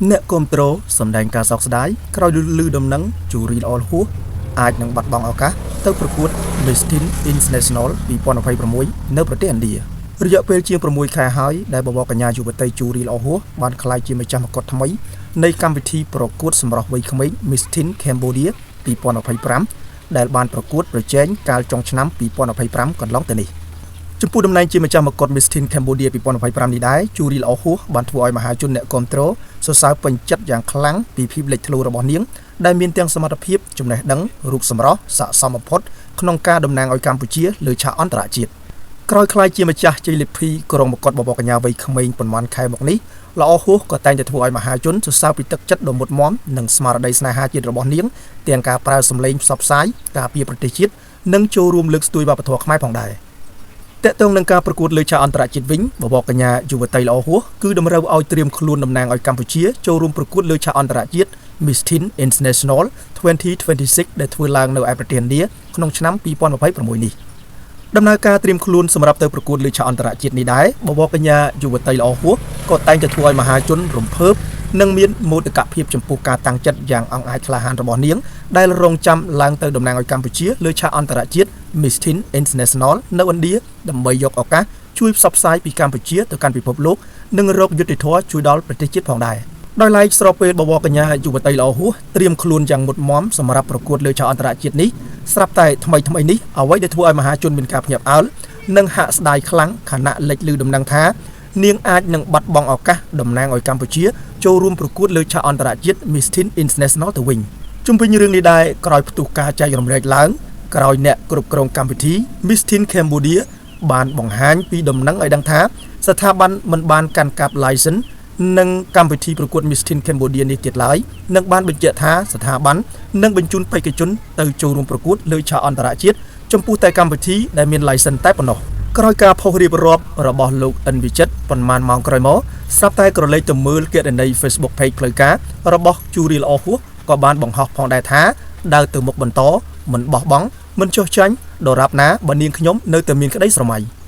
អ្នកគាំទ្រសម្ដែងការសោកស្ដាយក្រោយឮដំណឹងជូរីល្អហួសអាចនឹងបាត់បង់ឱកាសទៅប្រកួត Miss Teen International 2026នៅប្រទេសឥណ្ឌារយៈពេលជាង6ខែហើយដែលបវរកញ្ញាយុវតីជូរីល្អហួសបានក្លាយជាម្ចាស់មកុដថ្មីនៃកម្មវិធីប្រកួតសម្រស់វ័យក្មេង Miss Teen Cambodia 2025ដែលបានប្រកួតប្រជែងកាលចុងឆ្នាំ2025កន្លងទៅនេះ។ ចំពោះតំណែងជាម្ចាស់មកុដ Miss Teen Cambodia 2025នេះដែរជូរីល្អហួសបានធ្វើឲ្យមហាជនអ្នកគាំទ្រសរសើរពេញចិត្តយ៉ាងខ្លាំងពីភាពលេចធ្លោរបស់នាងដែលមានទាំងសមត្ថភាពចំណេះដឹងរូបសម្រស់ស័ក្តិសមបំផុតក្នុងការតំណាងឲ្យកម្ពុជាលើឆាកអន្តរជាតិក្រោយក្លាយជាម្ចាស់ជ័យលាភីក្រុងមកុដបបកញ្ញាវ័យក្មេងប៉ុន្មានខែមកនេះល្អហួសក៏តែងតែធ្វើឲ្យមហាជនសរសើរពីទឹកចិត្តដ៏មុតមាំនិងស្មារតីស្នេហាជាតិរបស់នាងទាំងការប្រើសម្លេងផ្សព្វផ្សាយការពារប្រទេសជាតិនិងចូលរួមលើកស្ទួយវប្បធម៌ខ្មែរផងដែរ។ តកតងនឹងការប្រកួតលើឆាកអន្តរជាតិវិញបវរកញ្ញាយុវតីល្អហួសគឺតម្រូវឲ្យត្រៀមខ្លួនតំណាងឲ្យកម្ពុជាចូលរួមប្រកួតលើឆាកអន្តរជាតិ Miss Teen International 2026ដែលធ្វើឡើងនៅឯប្រទេសឥណ្ឌាក្នុងឆ្នាំ2026នេះដំណើរការត្រៀមខ្លួនសម្រាប់ទៅប្រកួតលើឆាកអន្តរជាតិនេះដែរបវរកញ្ញាយុវតីល្អហួសក៏តែងតែធ្វើឲ្យមហាជនរំភើបនិងមានមោទកភាពចំពោះការតាំងចិត្តយ៉ាងអង់អាចក្លាហានរបស់នាងដែលរងចាំឡើងទៅតំណាងឲ្យកម្ពុជាលើឆាកអន្តរជាតិ Miss Teen International នៅឥណ្ឌាដើម្បីយកឱកាសជួយផ្សព្វផ្សាយពីកម្ពុជាទៅកាន់ពិភពលោកនិងរកយុត្តិធម៌ជួយដល់ប្រទេសជាតិផងដែរដោយឡែកស្របពេលបវរកញ្ញាយុវតីល្អហួសត្រៀមខ្លួនយ៉ាងមុតមមសម្រាប់ប្រកួតលើឆាកអន្តរជាតិនេះស្រាប់តែថ្មីថ្មីនេះអ្វីដែលធ្វើឲ្យមហាជនមានការភ្ញាក់ផ្អើលនិងហាក់ស្ដាយខ្លាំងខណៈលេចឮដំណឹងថានាងអាចនឹងបាត់បង់ឱកាសតំណាងឲ្យកម្ពុជាចូលរួមប្រកួតលើឆាកអន្តរជាតិ Miss Teen International ទៅវិញជុំវិញរឿងនេះដែរក្រោយផ្ទុះការចែករំលែកឡើងក្រោយអ្នកគ្រប់គ្រងកម្មវិធី Miss Teen Cambodia បានបង្ហាញពីដំណឹងឲ្យដឹងថាស្ថាប័នមិនបានកាន់កាប់ license និងកម្មវិធីប្រកួត Miss Teen Cambodia នេះទៀតឡើយនិងបានបញ្ជាក់ថាស្ថាប័ននឹងបញ្ជូនបេក្ខជនទៅចូលរួមប្រកួតលើឆាកអន្តរជាតិចំពោះតែកម្មវិធីដែលមាន license តែប៉ុណ្ណោះក្រោយការផុសរៀបរាប់របស់លោកអិនវិចិត្រប៉ុន្មានម៉ោងក្រោយមកស្រាប់តែក្រឡេកទៅមើលគណនី Facebook Page ផ្លូវការរបស់ជូរីល្អហួសក៏បានបង្ហោះផងដែរថាដើរទៅមុខបន្តមិនបោះបង់មិនចុះចាញ់ដរាបណាបើនាងខ្ញុំនៅតែមានក្តីស្រមៃ។